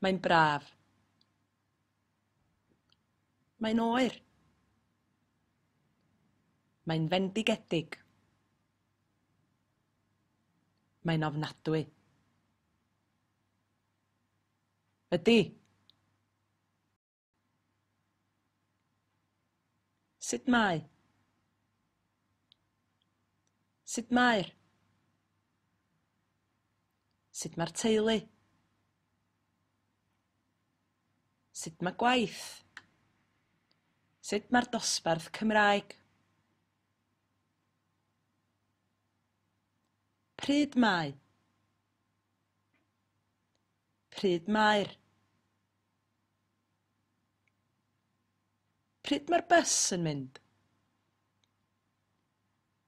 Mae'n braf. Mae'n oer. Mae'n fendigedig. Mae'n ofnadwy. Ydy. Sut mae? Sut mae'r? Sut mae'r teulu? Sut mae gwaith? Sut mae'r dosbarth Cymraeg? Pryd mae? Pryd mae'r? Pryd mae'r bws yn mynd?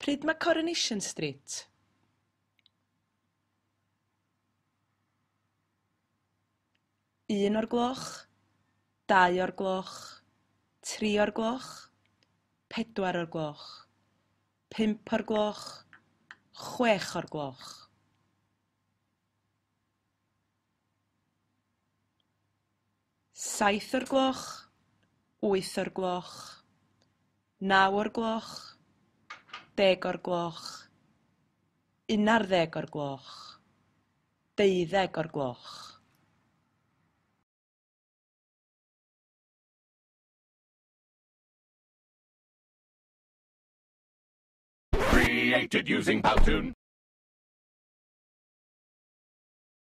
Pryd mae Coronation Street? 1 o'r gloch, 2 o'r gloch, 3 o'r gloch, 4 o'r gloch, 5 o'r gloch, 6 o'r gloch. 7 o'r gloch, 8 o'r gloch, 9 o'r gloch, 10 o'r gloch, 11 o'r gloch, 12 o'r gloch. Created using Powtoon.